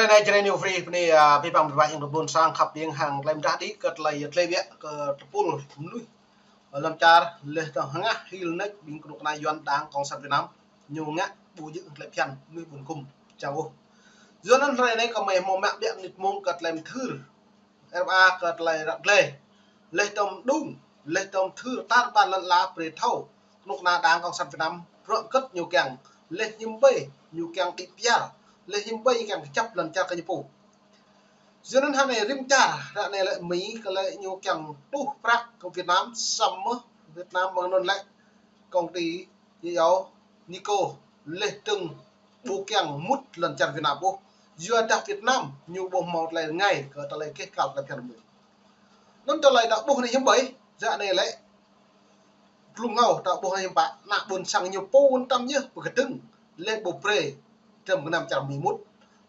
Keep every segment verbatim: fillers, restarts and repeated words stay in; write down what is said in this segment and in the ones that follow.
Anai Jrai New Free, bơni, a, pơpă pơpă yang tơpul sang khăp yang hăng tơlơi mơdah đĭ kơ tơlơi yơh tơlơi biă kơ tơpul mơnuih. Lăm čar leh tơ̆ng hơngah hil nač ƀing kơnuk kơna Yuan Đảng Cộng sản Việt Nam ñu ngă ƀu djơ̆ tơlơi phiăn mơnuih ƀun kŭm čang ôh. Yua anŭn hrơi anai kơmơi hmâo mă biă mơnit mông kơ tơlơi mơthưr. Ră kơ tơlơi ră glai. Leh tơ̆ng mơđung, leh tơ̆ng mơthưr tar ƀar lŏn ala brơi thâo. Kơnuk kơna Đảng Cộng sản Việt Nam, bruă kơ̆t ñu kiăng, leh hiư̆m ƀai ñu kiăng đĭ piar, leh hiư̆m ƀai ñu kiăng kơjăp lŏn čar kơ ñu pô. Yua anŭn hrơi anai rĭm čar, hrơi anai lĕ Mi kơ lĕ ñu kiăng tuh prăk kơ Việt Nam, samơ̆ Việt Nam mơ̆ng anŭn lĕ công ty ñu yua Nikko leh tơ̆ng ƀu kiăng mŭt lŏn čar Việt Nam ôh. Yua dah Việt Nam ñu ƀu hmâo tơlơi rơngai kơ tơlơi keh kal tơlơi phiăn mơnuih. Anŭn tơlơi ta ƀuh anai hiư̆m ƀai, ră anai lĕ. Blung ngao ta ƀuh anai hiư̆m pă, ană ƀôn sang ñu pô wơ̆n tăm yơh pơkơdơ̆ng, leh ƀu brơi, tơm gơnam čar Mi mŭt.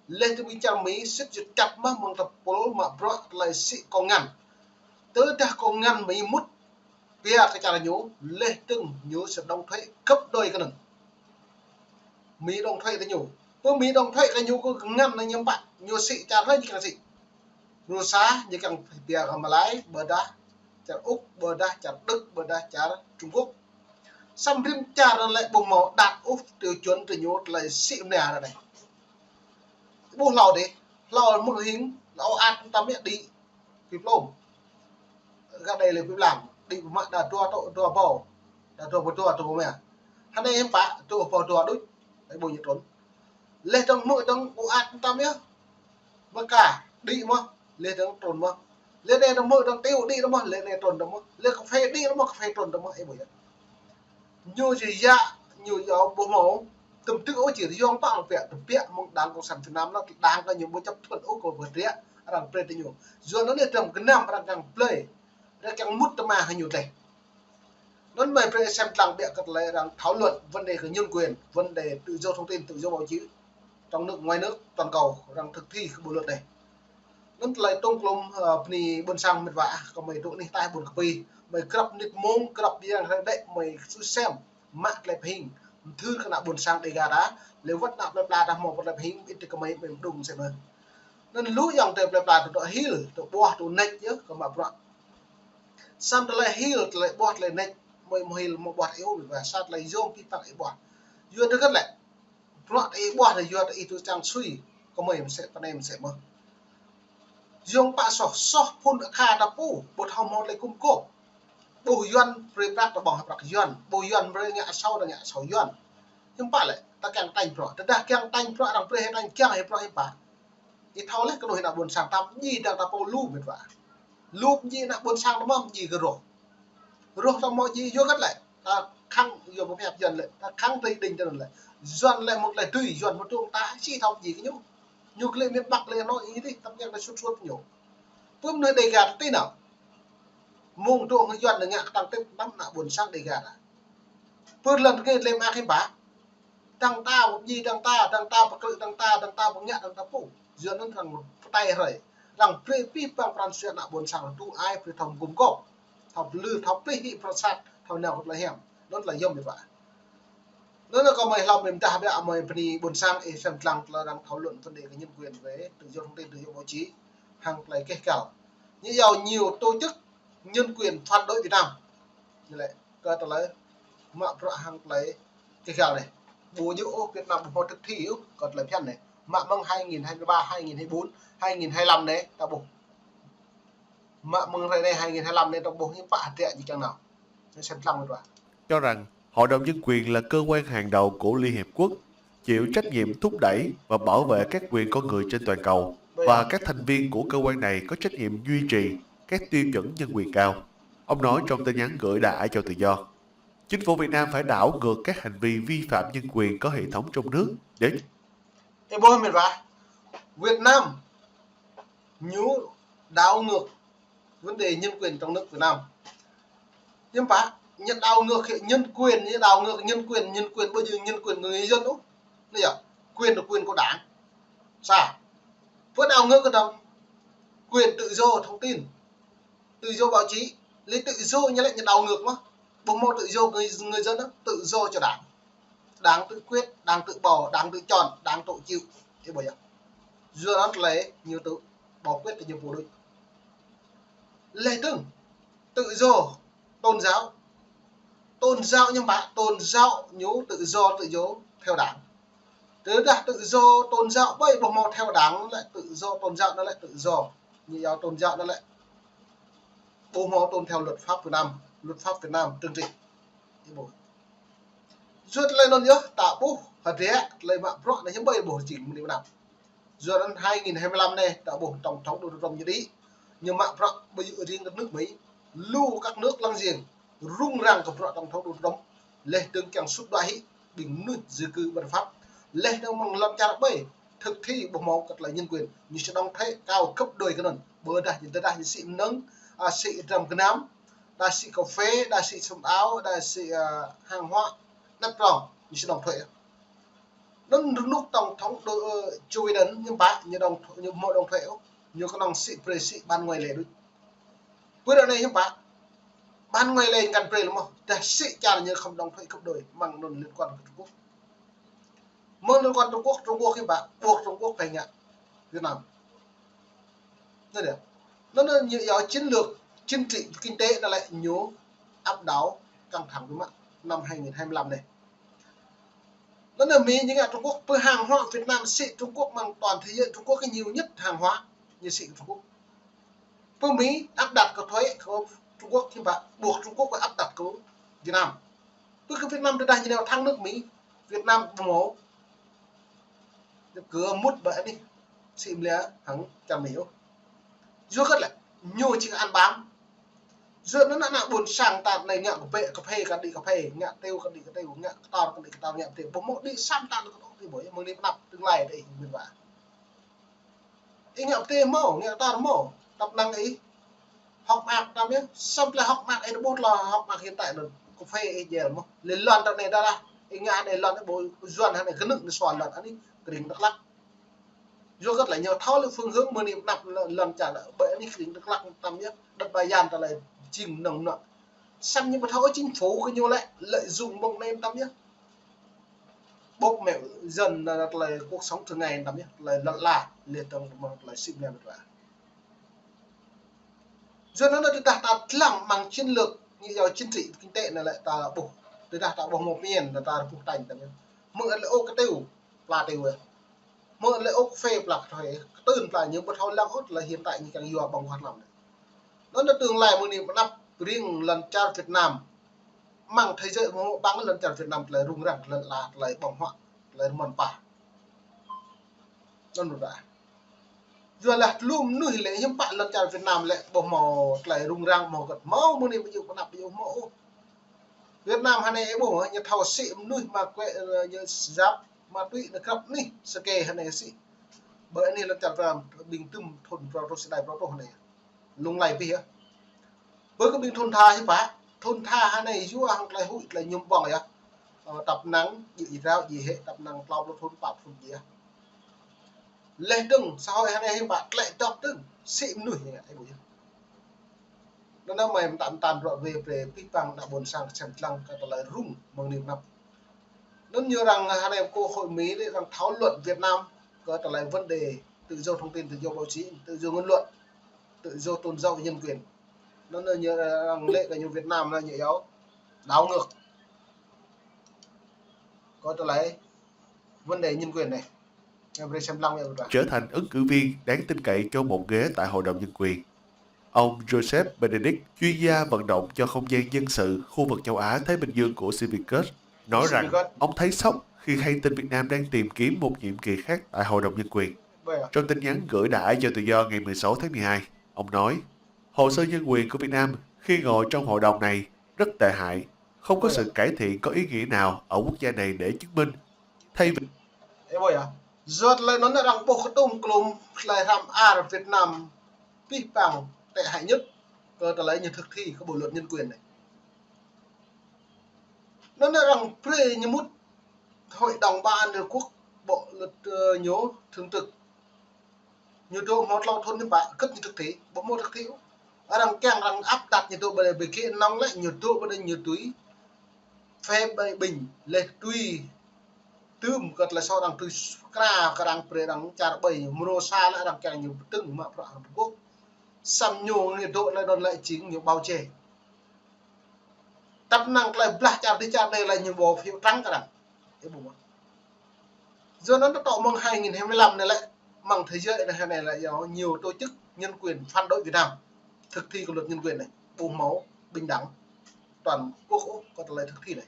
Leh tơm čar Mi sĭt jơ̆ čăt mă mơ̆ng tơpul mă bruă tơlơi sĭ kông ngăn. Tơdah kông ngăn Mi mŭt, pia kơ čar ñu, leh tơ̆ng ñu sẽ đóng thuế gấp đôi kơ anŭn. Mi đóng thuế kơ ñu. Pơ Mi đóng thuế kơ ñu kơ ngăn anai hiư̆m pă, ñu sĭ čar hlơi ñu kiăng sĭ. Rơsa ñu kiăng pia kơ Malai, ƀôdah čar Úc, ƀôdah čar Đức, ƀôdah čar Trung Quốc. Samơ̆ rĭm čar anŭn lĕ ƀu hmâo đăt ôh tiêu chuẩn tơ ñu tơlơi sĭ mơnia anai. Ƀuh hlâo dih, hlâo mơ̆ng hing, hlâo ăt tăm yơh đĭ. Pip lom. Gah đei lĕ pip lăng. Đĭ pơmă đa dua tŏ, dua ƀâo. Đa dua ƀâo dua tŏ pơmă. Hrơi anai hiư̆m pă, dua ƀâo dua đôč. Ai ƀu ñu trŭn. Leh tơ̆ng hmư̆ tơ̆ng ƀu ăt tăm yơh. Mơka, đĭ mơ̆n. Leh tơ̆ng trŭn mơ̆n. Leh anai tơ̆ng hmư̆ tơ̆ng tiu đĭ tơ̆ng mơ̆n. Leh anai trŭn tơ̆ng mơ̆n. Leh kơphê đĭ tơ̆ng mơ̆n, kơphê trŭn tơ̆ng mơ̆n. Ai ƀu ñu. Ñu či yă, ñu yua ƀu hmâo. Tơm tư̆ ôh či yŏng pă lŏng pĕ, tơbiă mơ̆ng Đảng Cộng sản Việt Nam anŭn, Đảng kơ ñu ƀu chấp thuận ôh kơ pơdriă, arăng brơi tơ ñu. Yua anŭn anai tơm gơnam arăng kiăng blơi, arăng kiăng mŭt tơma hăng ñu tĕh. Anŭn mơi brơi sem lăng biă kơ tơlơi arăng thảo luận vấn đề kơ nhân quyền, vấn đề tự do thông tin, tự do báo chí, trong nước, ngoài nước, toàn cầu, arăng thực thi kơ bộ luật anai. Anŭn tơlơi tŏng klôm, ơ, bơni ƀôn sang mĕt wa, kơmơi dŏ anih ataih ƀôn Kơpi, mơi krăp mơnit mông, krăp yang hrơi đĕ, mơi su sem, mă tơlơi pơhing, mơthưr kơ ană ƀôn sang Dega ta, lĕ wơ̆t ană plơi pla ta hmâo tơlơi pơhing, ƀĭt tơ kơmơi mơ̆n mơđung sĕ mơ̆n. Anŭn lu ayŏng adơi plơi pla ta dŏ hil, dŏ ƀuah, dŏ nač yơh, kơ mă bruă. Samơ̆ tơlơi hil, tơlơi ƀuah, tơlơi nač, mơi mơ̆ hil, mơ̆ ƀuah ih ôh, wa sa tơlơi yôm pĭ păng ih ƀuah. Yua tơ kơ̆t lĕ. Bruă tơ ih ƀuah tơ yua tơ ih tŭ čang sui, kơmơi mơsĕ, pơnai mơsĕ mơ̆n. Yŏng pă soh, soh phŭn akha ta pô, ƀu thâo hmâo tơlơi gum gôp. Ƀu Yuan brơi prăk ta ƀơ̆ng hơprăk Yuan, ƀu Yuan brơi ngă asâo ta ngă asâo Yuan. Hiư̆m pă lĕ, ta kiăng tañ bruă, tơdah kiăng tañ bruă arăng brơi hĭ tañ kiăng hĭ bruă hiư̆m pă. Ih thâo leh kơnuih ană ƀôn sang tăm djai dơ̆ng ta pô lu mĕt wa. Lu djai ană ƀôn sang ta mơ̆n djai kơ rŏh. Rŏh ta mơ̆ djai yua kơ̆t lĕ. Ta khăng yua pơhiăp Yuan lĕ. Ta khăng tui đing tơ anŭn lĕ. Yuan lĕ mơ̆ng lĕ tui Yuan mơ̆ tơ̆ng ta či thâo djai kơ ñu. Ñu kơ lĕ miền Bắc lĕ anŏ ih dih, tăm yang ta sut sut ñu. Pơm anai Dega ta tui nao. Mơ̆ng dŏ hăng Yuan lĕ ngă kơtang tĕt tăm ană ƀôn sang Dega ta. Pơ lŏn tơnge lĕ mă hiư̆m pă. Dơ̆ng ta pơdjai dơ̆ng ta, dơ̆ng ta pơkrư̆ dơ̆ng ta, dơ̆ng ta pơngă dơ̆ng ta pô. Yua anŭn arăng pơtai hrơi. Arăng brơi pĭ păng pran jua ană ƀôn sang tŭ ai brơi thâo gum gôp. Thâo plư, thâo plih hĭ prăt sat, thâo nao kơ tơlơi hiam. Anŭn tơlơi yôm mĕt wa. Anŭn kơmơi hlâo mơi mơdah biă mơi bơni ƀôn sang ih sem lăng tơlơi arăng thảo luận vấn đề kơ nhân quyền về tự do thông tin, tự do báo chí, hăng tơlơi keh kal. Ñu yua nhiều tổ chức nhân quyền phản đối Việt Nam. Ñu lĕ kơ tơlơi mă bruă hăng tơlơi keh kal anai. Ƀu djơ̆ ôh Việt Nam ƀu hmâo thực thi ôh kơ tơlơi phiăn anai. Mă mơ̆ng hai nghìn hai mươi ba, hai nghìn hai mươi bốn, hai nghìn hai mươi lăm anai ta ƀuh. Mă mơ̆ng hrơi anai hai nghìn hai mươi lăm anai ta ƀuh hiư̆m pă hơdră ñu kiăng nao. Ñu sem lăng mĕt wa. Cho rằng Hội đồng Nhân quyền là cơ quan hàng đầu của Liên Hiệp Quốc, chịu trách nhiệm thúc đẩy và bảo vệ các quyền con người trên toàn cầu, và các thành viên của cơ quan này có trách nhiệm duy trì các tiêu chuẩn nhân quyền cao. Ông nói trong tin nhắn gửi Đài Á Châu Tự Do, chính phủ Việt Nam phải đảo ngược các hành vi vi phạm nhân quyền có hệ thống trong nước để Ih ƀuh mĕt wa, Việt Nam ñu đảo ngược vấn đề nhân quyền trong nước Việt Nam. Hiư̆m pă, ñu đảo ngược nhân quyền, ñu đảo ngược nhân quyền, nhân quyền ƀu djơ̆ nhân quyền người dân ôh. Anai yơh, quyền là quyền của đảng. Sa. Pơ đảo ngược kơ tơ̆ng quyền tự do thông tin, tự do báo chí, lĕ tự do ñu lĕ ñu đảo ngược mơ̆n. Ƀu hmâo tự do người, người dân ôh, tự do cho đảng. Đảng tự quyết, đảng tự bầu, đảng tự chọn, đảng tự chịu. Ih ƀuh yơh. Yua anŭn tơlơi ñu tự bảo quyết tơ ñu pô đôč. Lĕ dơ̆ng, tự do tôn giáo. Tôn giáo ñu hiư̆m pă, tôn giáo ñu tự do, tự do theo đảng. Tơdah tự do tôn giáo ƀơi ƀu hmâo theo đảng lĕ, tự do tôn giáo anŭn lĕ tự do. Ñu yua tôn giáo anŭn lĕ ƀu hmâo tuân theo luật pháp Việt Nam, luật pháp Việt Nam trừng trị. Yua tơlơi anŭn yơh, ta ƀuh hơdră tơlơi mă bruă anai hiư̆m ƀơi ƀu jing mơ̆ng anai mơnam. Yua anŭn hai nghìn hai mươi lăm anai, ta ƀuh tổng thống Donald Trump ñu đĭ, ñu mă bruă ƀơi riêng đất nước Mỹ, lu các nước láng giềng rŭng răng kơ bruă tổng thống Donald Trump, lĕ dơ̆ng kiăng sut đuaĭ hĭ ƀing mơnuih di cư bất hợp pháp, lĕ dơ̆ng mơ̆ng lŏn čar ƀơi thực thi ƀu hmâo kơ tơlơi nhân quyền, ñu sĭ đóng thuế cao gấp đôi kơ anŭn, ƀôdah ñu, tơdah ñu sĭ mơnơ̆ng, a, sĭ dram gơnam, đa sĭ cà phê, đa sĭ sum ao, đa sĭ, a, hàng hóa, anăp prong, ñu sĭ đóng thuế. Anŭn rơnŭk tổng thống đô-, ơ, Joe Biden ñu hiư̆m pă, ñu đóng thu-, ñu hmâo đóng thuế ôh, ñu kơnơ̆ng sĭ brơi sĭ bán ngoại lệ đôč. Pơ ră anai hiư̆m pă, bán ngoại lệ ngăn brơi lĕ mơ̆, tơdah sĭ čar ñu khŏm đóng thuế gấp đôi, mơ̆ng anŭn liên quan kơ Trung Quốc. Mơ̆ng liên quan Trung Quốc, Trung Quốc hiư̆m pă, buộc Trung Quốc phải ngă Việt Nam. Anŭn yơh. Anŭn, anŭn ñu yua chiến lược chính trị, kinh tế anŭn lĕ ñu áp đảo căng thẳng biă mă năm hai nghìn hai mươi lăm anai. Anŭn anai Mi ñu ngă Trung Quốc, pơ hàng hóa Việt Nam sĭ Trung Quốc mơ̆ng toàn thế giới, Trung Quốc cái nhiều nhất hàng hóa ñu sĭ Trung Quốc. Pơ Mi áp đặt kơ thuế kơ Trung Quốc hiư̆m pă, buộc Trung Quốc phải áp đặt kơ Việt Nam. Pơ kơ Việt Nam tơdah ñu nao thẳng nước Mỹ, Việt Nam ƀu hmâo, ñu kơ mŭt ƀơi anih sĭ mơ̆ lĕ hăng čar Mi ôh. Yua kơ lĕ ñu jing ăn bám. Yua anŭn ană ƀôn sang ta anai ngă kơpĕ, kơphê kơ đĭ kơphê, ngă têu kơ đĭ kơ têu, ngă kơtor kơ đĭ kơtor, ngă têu. Ƀu hmâo đĭ săm ta anŭn kơ đĭ ƀu, mơ̆ng anai mơnam tương lai đĭ hiư̆m pă. Ih ngă pơtê hmâo, ngă kơtor hmâo, tăp năng ih hŏk mơak tăm yơh, săm tơlơi hŏk mơak ih ƀuh tơlơi hŏk mơak hiện tại anŭn, kơphê ih jel mơ̆. Lĕ lŏn ta anai dah lah, ih ngă anai lŏn ih ƀu Yuan hă anai kơnơ̆ng anai sua lŏn anih kơring Dak Lak. Yua kơ tơlơi ñu thâo lĕ phương hướng mơ̆ng anai mơnam lŏn čar ƀơi anih kơring Dak Lak tăm yơh, đất Ba Yan tơlơi jing mơnơ̆ng mơnuă. Săm ñu ƀu thâo chính phủ kơ ñu lĕ lợi dụng mơ̆ng anai tăm yơh. Bộc mẹo dân là tơlơi cuộc sống thường ngày tăm yơh, tơlơi lŏn ala, lĕ tơ̆ng mơ̆ng tơlơi sĭ mơ̆ lĕ mơ̆. Yua anŭn tơdah ta lăng mơ̆ng chiến lược, ñu yua chính trị, kinh tế anŭn lĕ ta ƀuh. Tơdah ta ƀuh mơ̆ pơmĭn, ta ƀuh tañ tăm yơh. Mơ̆ lĕ ôk kơtêu, pla têu yơh. Mơ̆ lĕ ôk kơphê, pla kơphê, kơtưn pla ñu ƀu thâo lăng ôh tơlơi hiện tại ñu kiăng yua ƀơ̆ng huă lăm anai. Anŭn tương lai mơ̆ng anai mơnam pơring lŏn čar Việt Nam. Mơ̆ng thế giới mơ̆ ƀơ̆ng lŏn čar Việt Nam tơlơi rŭng răng, tơlơi la, tơlơi ƀơ̆ng huă, tơlơi rơmơn pă. Anŭn ƀu đa. Yua lah lu mơnuih lĕ hiư̆m pă lŏn čar Việt Nam lĕ ƀu hmâo tơlơi rŭng răng, hmâo gơ̆t hmâo mơ̆ng anai ƀu djơ̆ pơnăp ƀu djơ̆ hmâo ôh. Việt Nam hă anai ih ƀuh ñu thâo sĭ mơnuih ma quê, ơ, ñu sĭ giáp, ma túy anai krăp anih, sơkê hă anai sĭ. Ƀơi anih lŏn čar Việt Nam ƀing tơm thun prŏ truh, sĭ đai prŏ truh hă anai. Lung lay pih yơh. Ƀơi kơ ƀing thun tha hiư̆m pă, thun tha hă anai yua hăng tơlơi huĭ tơlơi mơñum ƀơ̆ng yơh. Ơ, tăp năng, djơ̆ ih rao, djơ̆ ih hĕ, tăp năng klâo pluh thun, pă thun djơ̆ yơh. Lĕ dơ̆ng, xã hội hă anai hiư̆m pă, tơlơi dŏp dơ̆ng, sĭ mơnuih ñu ngă, ih ƀuh yơh. Anŭn anai mơ̆ mơtam mơtam rŏ wê brơi pih păng ană ƀôn sang sem lăng kơ tơlơi rŭng mơ̆ng anai mơnam. Anŭn ñu arăng hă anai Quốc hội Mỹ lĕ arăng thảo luận Việt Nam kơ tơlơi vấn đề tự do thông tin, tự do báo chí, tự do ngôn luận, tự do tôn giáo, nhân quyền. Anŭn anai ñu arăng lĕ kơ ñu Việt Nam anai ñu yua đảo ngược kơ tơlơi vấn đề nhân quyền anai. Em brơi sem lăng mơ̆ ƀu đa. Trở thành ứng cử viên đáng tin cậy cho một ghế tại Hội đồng Nhân quyền. Ông Joseph Benedict, chuyên gia vận động cho không gian dân sự khu vực châu Á Thái Bình Dương của Civicus, nói rằng ông thấy sốc khi hay tin Việt Nam đang tìm kiếm một nhiệm kỳ khác tại Hội đồng Nhân quyền. Trong tin nhắn gửi Đài Á Châu Tự Do ngày mười sáu tháng mười hai, ông nói, hồ sơ nhân quyền của Việt Nam khi ngồi trong hội đồng này rất tệ hại, không có sự cải thiện có ý nghĩa nào ở quốc gia này để chứng minh. Thay vì Ê, ƀuh yơh. Yua tơlơi anŭn arăng ƀuh kơtum klum tơlơi hrăm ar Việt Nam pih păng tệ hại nhất kơ tơlơi ñu thực thi kơ bộ luật nhân quyền anai. Anŭn arăng brơi ñu mŭt Hội đồng Bảo an Liên Hợp Quốc, bộ luật, ơ, ñu thường trực. Ñu dŏ hmâo klâo thun hiư̆m pă, gơ̆t ñu thực thi, ƀu hmâo thực thi ôh. Arăng kiăng arăng áp đặt ñu dŏ ƀơi anai, ƀơi kơ anŭn lĕ ñu dŏ ƀơi anai ñu tui phê bình, lĕ tui Tơm kơ tơlơi soh arăng tui kra kơ arăng pre arăng čar ƀai, mrô sa lĕ arăng kiăng ñu pơtưng mă prăk arăng pơgôp. Samơ̆ ñu ngă dŏ lĕ đon lĕ jing ñu bao che. Tăp năng tơlơi blah čar dih čar anai lĕ ñu bao phiếu trắng kơ arăng. Ơ ƀu mơ̆n. Yua anŭn tơdơi mơ̆ng hai nghìn hai mươi lăm anai lĕ, mơ̆ng thế giới anai, anai lĕ do nhiều tổ chức nhân quyền phản đối Việt Nam thực thi cái luật nhân quyền anai, ƀu hmâo bình đẳng toàn quốc ôh, kơ tơlơi thực thi anai.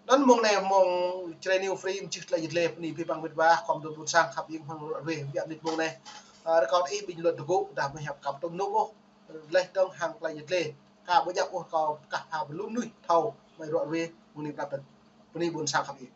Anŭn mơ̆ng anai mơ̆ng Jrai New Free mơčih tơlơi yơh lĕ, bơni abih bang met wa, khŏm dŏ ƀôn sang khăp iêng hăng ruă ruê, biă mơ̆n mơ̆ng anai. Ơ, rơkâo ih ƀing luă tơgŭ, dah mơ̆ hiăp kăp tơm nŭm ôh, lĕ dơ̆ng hăng tơlơi yơh lĕ. Ka ƀu djăp ôh kâo kah pha ƀu lŭm nuih thâo mơi ruă ruê mơ̆ng anai prap tơ̆n. Bơni ƀôn sang khăp iêng.